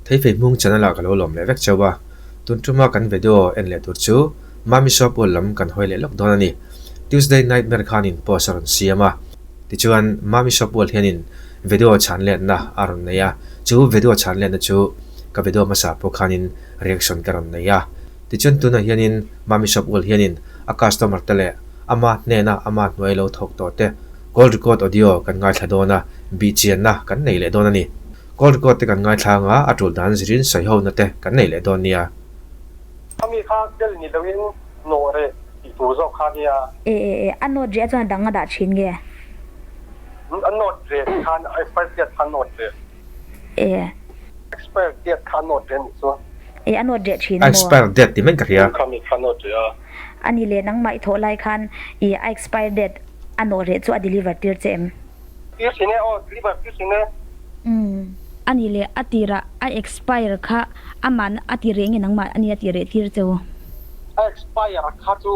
Theifei hmung channel ah ka lo lawm leh vek chauh a, tun tuma kan video en leh tur chu Mami Shop World lam kan hawi leh lawk dawn a ni. Tuesday Nightmare khanin post a rawn siam a, tichuan Mami Shop World hianin video chhan letna a rawn nei a, chu video chhan letna chu ka video hmasa pawh khanin reaction ka rawn nei a. Tichuan tunah hianin Mami Shop World hianin a customer te leh ama hnena ama hnuai lo thawk tawh te call record audio kan ngaithla dawn a, bihchianna kan nei leh dawn a ni. Call record te kan ngaithla anga a tul dan zirin sawi ho na te kan nei leh dawn nia. Khami kha bel ni loin nawh reh tih tur zawk kha nia. E e e, a note reh chuan a dang a dah thin nge? A note reh khan a expire date kha note reh. E. Expire date kha note reh nih chu. E a note reh thin A a maw? expire date ti mai ka hria. Khami kha note reh a. A ni leh nangmah i thawh lai khan i a expire date a nawh reh chu a deliver tir che em? Tir thin e aw, deliver tir thin e. Umm. A ni leh a tirah a expire kha aman a ti reh nge nangmah a ni a ti reh tir che u? A expire kha chu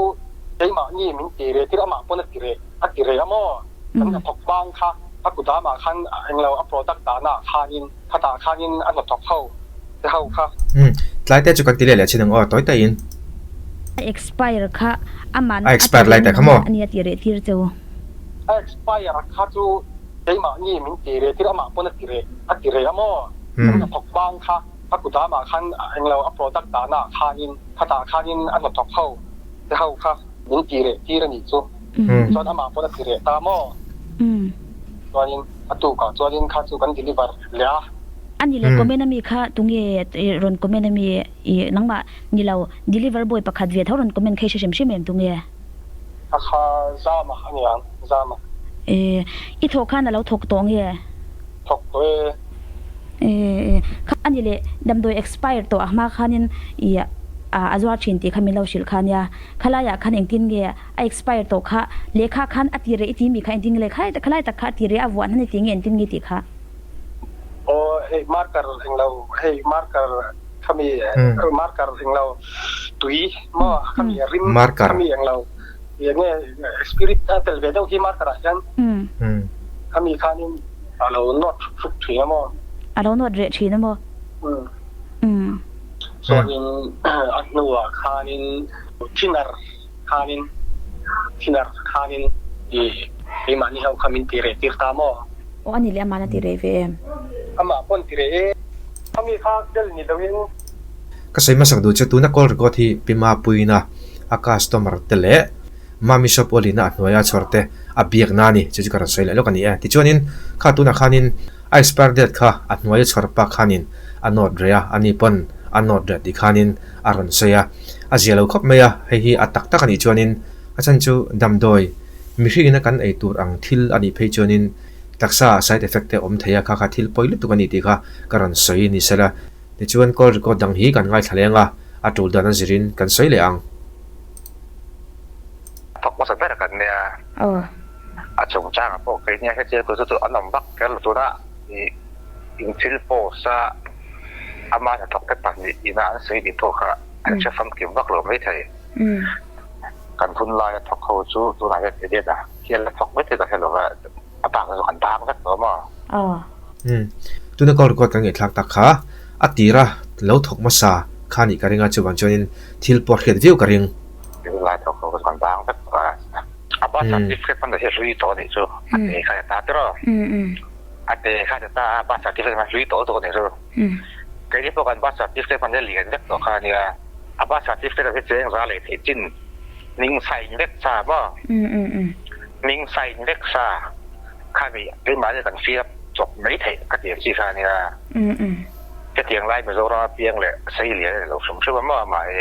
keimahni min ti reh tir amah pawn a ti reh a ti reh a maw? Kan hnathawk bang kha a kudamah khan englo a product dahna ah khanin khatah khanin a hnathawk ho te ho kha. Umm. Tlai te chu kan ti leh leh chin ang aw tawi tawiin. A expire kha aman A a ti expire reh lai nge ta kha maw? nangmah a ni a ti reh tir che u? A expire kha chu keimahni min ti reh tir amah pawn a ti reh a ti reh a maw? Kan hnathawk bang kha a kudamah khan englo a product dahna ah khanin khatah khanin a hnathawk ho te ho kha min ti reh tir a nih chu. Chuan amah pawn a ti reh ta maw? Chuanin a tukah chuanin kha chu kan deliver leh a. A ni leh comment ami kha tunge rawn comment ami i nangmah ni lo deliver boy pakhat ve tho rawn comment kha i hre hrim hrim em tunge? A kha zam a aniang, zam a. E, i thawh khan a lo thawk tawh nge? Thawk tawh e. E, e, kha a ni leh damdawi expire tawh a hma khanin i a zuar thin tih kha min lo hrilh kha nia. Khalaiah khan engtin nge a expire tawh kha lehkha khan a ti reh i ti mi kha engtin nge lehkha khalai tak kha a ti reh a vuah hnan i ti nge engtin nge tih kha? Aw hei marker englo hei marker khami marker englo tui maw khami rim khami englo enge spirit a tel ve deuh hi marker ah hian khami khanin a lo nawt hruk hruk thin a maw. A lo nawt reh thin a maw. Chuanin a hnuah khanin thinner khanin thinner khanin i keimahni ho kha min ti reh tir ta maw. Aw a ni leh amahna ti reh ve em? Amah pawn ti reh e. Khami kha bel ni loin. Ka sawi hmasak duh chu tuna call record hi Pi Mapuiina a customer te leh Mami shop awlina a hnuaia chhawr te a biakna a ni chu chu ka rawn sawi leh lawk a ni e. Tichuanin kha tunah khanin a expire date kha a hnuaia chhawr pa khanin a note reh a, ani pawn a note reh tih khanin a rawn sawi a, a zia lo khawp mai a, hei hi a tak tak a nih chuanin a chhan chu damdawi mihringina kan ei tur ang thil a nih phei chuanin taksa side effect te awm thei a, kha kha thil pawi lutuk a ni tih kha ka rawn sawi ni sela. Tichuan call record dang hi kan ngaithla leng a, a tul dan a zirin kan sawi leh ang. Thawk hmasa ber kan nia. A chungchangah pawh keini a hrechiang tur chu chu an awm vak kher lo tuna i in thil post a ama hnathawk te pahnih ina an sawi tih pawh kha an hre famkim vak lo maithei. Kan hun laia thawk ho chu tunah hian edit a hial a thawk mai thei ka hre lo va a bak chu kan bang vek tawh maw. Umm tuna call record kan ngaihthlak tak kha a tira lo thawk hmasa kha nih ka ring a chuvang chuanin thil pawh hriat viau ka ring. Tun lai thawk ho chu kan bang vek tawh a a birth certificate hman hi a hlui tawh anih chu a te kha ta tiraw a te kha ta a birth certificate hman hlui tawh lutuk anih chu keini pawh kan birth certificate hman hi a lian vek tawh kha ania a birth certificate hi cheng za leh theih chin hming sign vek sa maw hming sign vek sa khami keimahni kan fill up chawp mai theih ka tih ang chi kha ania hetiang lai Mizoram a piang leh sei lian a ni lo hrim hrim a maw amah hi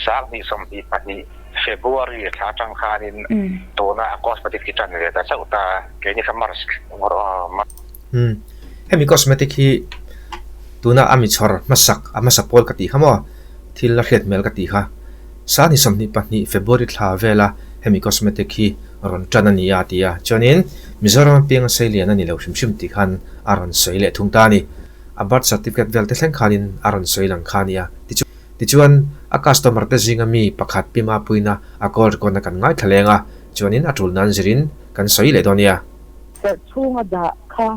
Sanghnih 22 February thla atang khanin tuna a cosmetic hi tan ve ta chauh ta a, keini kha March Umm hemi cosmetic hi tuna a mi chhawr hmasak a hmasa pawl ka tih kha maw thil a hriat hmel ka tih kha Sanghnih 22 February thla vela hemi cosmetic hi rawn tan a ni a ti a, chuanin Mizoram apianga seilian a ni lo hrim hrim tih khan a rawn sawi leh thung ta a ni. A birth certificate vel te thleng khanin a rawn sawi lang kha a ni a, tichuan a customer te zinga mi pakhat Pi Mapuiina a call record na kan ngaithla leng a, chuanin a tul nan zirin kan sawi leh dawn nia. Serh chhunga dah kha.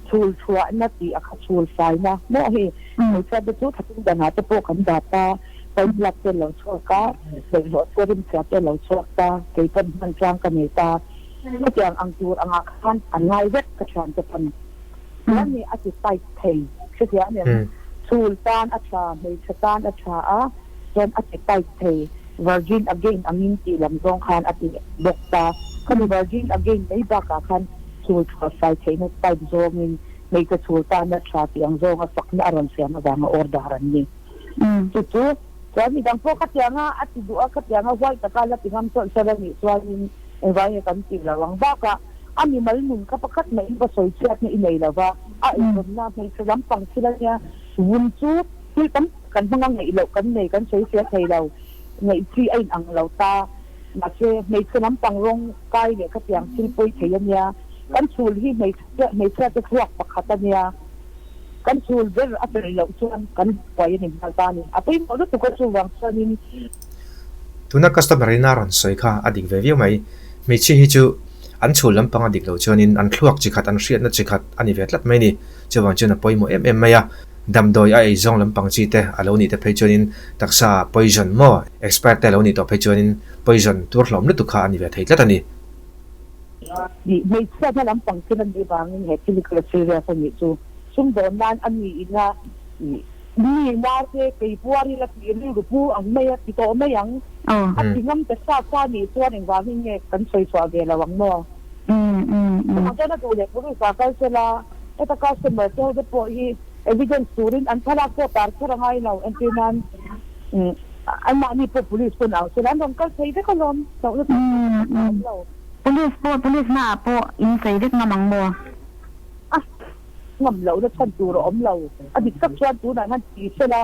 Chhul chhuahna tih a kha chhul faina maw hei hmeichhia te chu thatung danah te pawh kan dat a, pawnlak te lo chhuak a, bawlhhlawh te rimchhia te lo chhuak ta, kei pawn hman tlang ka nei ta. Chutiang ang tur angah khan an ngai vek ka thiante pawn. Chuan nih a ti tight thei hrethiam em? Chhul tan a tha, hmeichhe tan a tha a, chuan a ti tight thei virgin again angin tih lam zawng khan a ti bawk ta. Khami virgin again mai bakah khan chhul tha fai theihna type zawngin hmeichhe chhul tana tha tih ang zawnga fakna a rawn siam avanga order an ni. Chu chu chuan midang pawh khatianga a ti duh a, khatianga huai taka la ti ngam chawlh chawlh a nih chuanin engvangin nge kan tih lo ang. Bakah a mimal nun kha pakhat mahin va sawi chhiatna i nei lova, a eizawnna hmeichhe lampang thil a nia, vun chu thil tam tak kan hmanga ngeih loh kan nei kan sawi fiah thei lo, ngeih chi a inang lo ta. Mahse, hmeichhe lampang rawng kai leh khatiang thil pawi thei a nia. Kan chhul hi hmeichhia te thluak pakhat a nia. Kan chhul ber a fel loh chuan kan buai a ni nghal ta a ni. A pawimawh lutuk a chuvang chuanin. Tuna customer in a rawn sawi kha a dik ve viau mai. Hmeichhia hi chu an chhul lampang a dik loh chuanin an thluak chi khat, an hriatna chi khat a ni ve tlat mai a ni. Chuvang chuan a pawimawh em em mai a. Damdawi a ei zawng lampang chi te a lo nih te phei chuanin taksa poison maw expire te a lo nih tawh phei chuanin poison tur hlawm lutuk kha a ni ve thei tlat a ni. Ih hmeichhiatna lampang thil a nih vangin he thil hi ka la serious a nih chu. Sumdawn nan a ni ina ih mi narte kei puar ila tih rilru pu ang mai a ti tawh mai ang. A ti ngam ta sa sa nih chuan engvangin nge kan sawi chhuah ve lo ang maw? Chuvang chuan a duh leh police ah kal sela. Heta customer te ho te pawh hi evidence turin an thlalak pawh tar kher a ngai lo. Entir nan anmahni pawh police pawn au sela an rawn kal thei vek alawm hlauhna tur pawh a awm lo. Police pawh police hmaah pawh in sawi vek ngam ang maw? A ngam lohna chhan tur a awm lo. A dik tak chuan tunah hian ti sela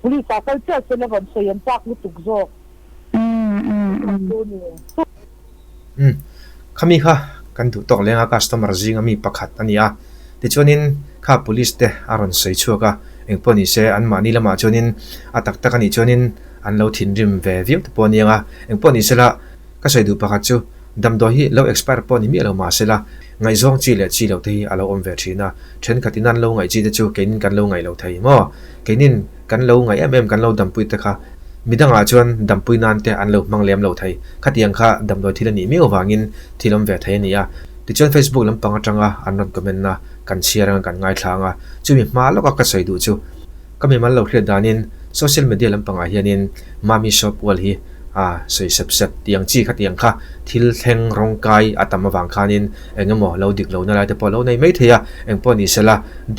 police ah kal chiah sela rawn sawi an chak lutuk zawk. Umm khami kha kan duh tawk leng a customer zinga mi pakhat a ni a tichuanin kha police te a rawn sawi chhuak a engpawh ni se anmahni lamah chuanin a tak tak a nih chuanin an lo thinrim ve viau te pawh a ni ang a engpawh ni sela ka sawi duh pakhat chu damdawi hi lo expire pawh ni miah lo mahse la ngaihzawng chi leh chi loh te hi a lo awm ve thin a thenkhatin an lo ngaih chi te chu keinin kan lo ngaih lo thei maw keinin kan lo ngaih em em kan lo dampui te kha Midangah chuan dampui nan te an lo hmang lem lo thei. Khatiang kha damdawi thil a nih miau vangin thil awm ve thei a ni a. Tichuan Facebook lampang atanga an rawn comment na kan chhiar anga kan ngaithla anga chumi hma lawka ka sawi duh chu ka mimal lo hriat danin social media lampangah hianin Mami Shop Wall hi a sawi sep sep tiang chi khatiang kha thil thleng rawng kai a tam avang khanin eng emaw lo dik lohna lai te pawh a lo nei mai thei a, eng pawh ni sela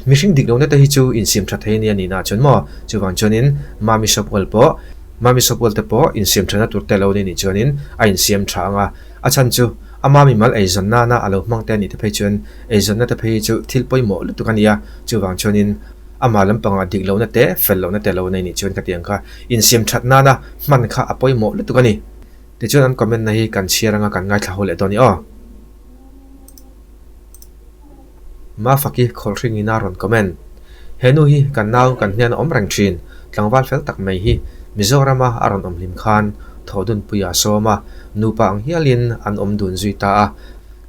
mihring dik lohna te hi chu insiam tha thei a nia nihna chuan maw chuvang chuanin Mami Shop Wall pawh Mami Shop Wall te pawh insiam thana tur te lo ni nih chuanin a insiam tha ang a, a chhan chu a Mami mal eizawn nana a lo hmang te a nih te phei chuan eizawnna te phei hi chu thil pawimawh lutuk a nia chuvang chuanin Amah lampangah dik lohna te, fel lohna te lo nei nih chuan ka ti ang kha. Insiam that nana hman kha a pawimawh lutuk a ni. Tichuan an comment na hi kan chhiar anga kan ngaithla ho leh dawn i aw. Mafaki khawlhringin a rawn comment. He nu hi kan nau kan hnen a awm reng thin. Tlangval fel tak mai hi Mizorama a rawn awm hlim khan Thawhdunpuia a sawm a, nupa ang hialin an awm dun zui ta a.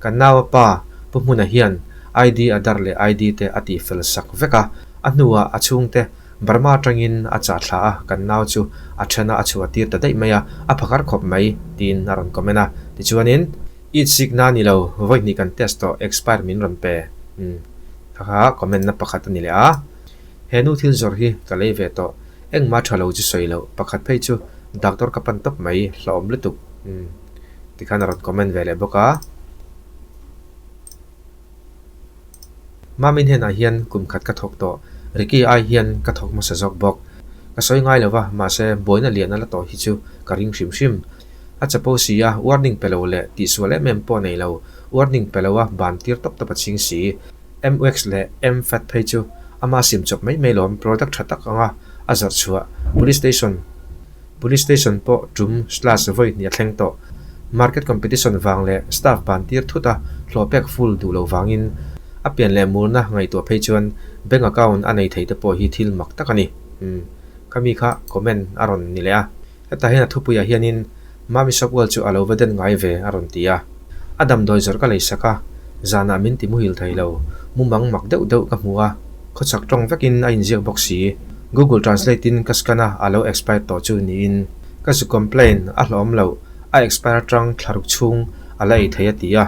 Kan nau a pa Pu Hmuna hian ID Aadhaar leh ID te a tih fel sak vek a, a hnuah a chhungte Burma atangin a chah thla a, kan nau chu a then a a chhuah tir ta daih mai a, a phakar khawp mai tiin a rawn comment a. Tichuanin it sik na ni lo, vawi hnih kan test tawh, expire min rawn pe umm kha kha comment na pakhat a ni leh a. He nu thil zawrh hi ka lei ve tawh, engmah tha lo chu sawi loh, pakhat phei chu doctor ka pan tawp mai, hlauhawm lutuk umm tikhan a rawn comment ve leh bawk a. Mami hnenah hian kum khat ka thawk tawh, Ricky ai hian ka thawk hmasa zawk bawk. Ka sawi ngai lo va, mahse buaina lian a la tawh hi chu ka ring hrim hrim. A chapo si a, warning pe lo leh tihsual em em pawh nei lo, warning pe lo a ban tir tawp tawp a ching si. MX leh MFat phei chu ama sim chawp mai mai lawm product tha tak anga a zawrh chhuah Police Station Police Station pawh tum slash vawi hnih a thleng tawh. Market competition vang leh staff ban tir thut a hlawh pek full duh lo vangin a pian leh murna ngaihtuah phei chuan bank account a nei thei te pawh hi thil mak tak a ni. Umm khami kha comment a rawn ni leh a. Hetah hian a thupuiah hianin Mami Shopwell chu a lo va den ngai ve a rawn ti a. A damdawi zawrh ka lei sak a, zanah min ti muhil thei lo. Mumang mak deuh deuh ka hmu a, khawchhak tawng vekin a inziak bawk si. Google Translate in ka scan a, a lo expired tawh chu niin. Ka zu complain a hlawm loh, a expire atang thlaruk chhung a la ei thei a ti a.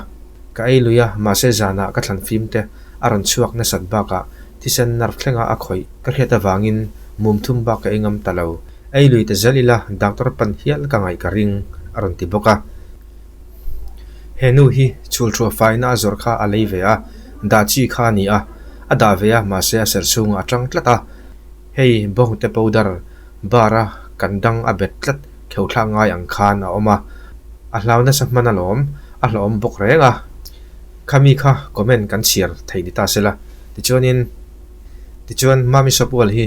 Ka ei lui a, mahse zanah ka thlan fim te a rawn chhuak nasat bakah thisen nerve thlenga a khawih ka hriat avangin mum thum bak ka ei ngam ta lo. Ei lui ta zel ila doctor pan hial ka ngaih ka ring a rawn ti bawk a. He nu hi chhulchhuah faina a zawrh kha a lei ve a, dah chi kha a ni a, a dah ve a mahse a serh chhungah a tang tlat a. Hei bawngte powder bar a kan dang a bet tlat kheuh thlak ngai ang khan a awm a, a hlau nasa hman alawm, a hlauhawm bawk reng a. Khami kha comment kan chhiar theih ni ta sela, tichuanin. Tichuan, Mami Shopwell hi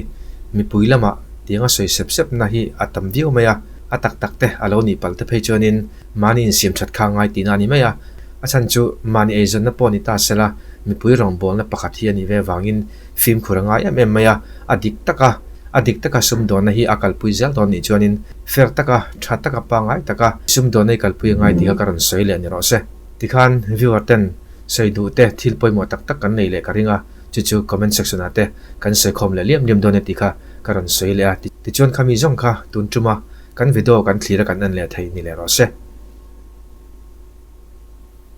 mipui lamah tianga sawi sep sepna hi a tam viau mai a, a tak tak te a lo nih palh te phei chuanin mahni insiam that kha ngai tihna a ni mai a. A chhan chu mahni eizawnna pawh ni ta sela mipui rawngbawlna pakhat hi a nih ve avangin fimkhur a ngai em em mai a, a dik taka a dik taka sumdawnna hi a kalpui zel dawn nih chuanin fair taka tha taka pangngai taka sumdawnna hi kalpui a ngai tih kha ka rawn sawi leh ni rawh se. Tikhan viewer ten sawi duh te thil pawimawh tak tak kan nei leh ka ring a. Chu chu comment section ah te kan sawi khawm leh liam liam dawn e tih kha ka rawn sawi leh a. Tichuan khami zawng kha tun tuma kan video kan thlir a kan en leh theih ni leh rawh se.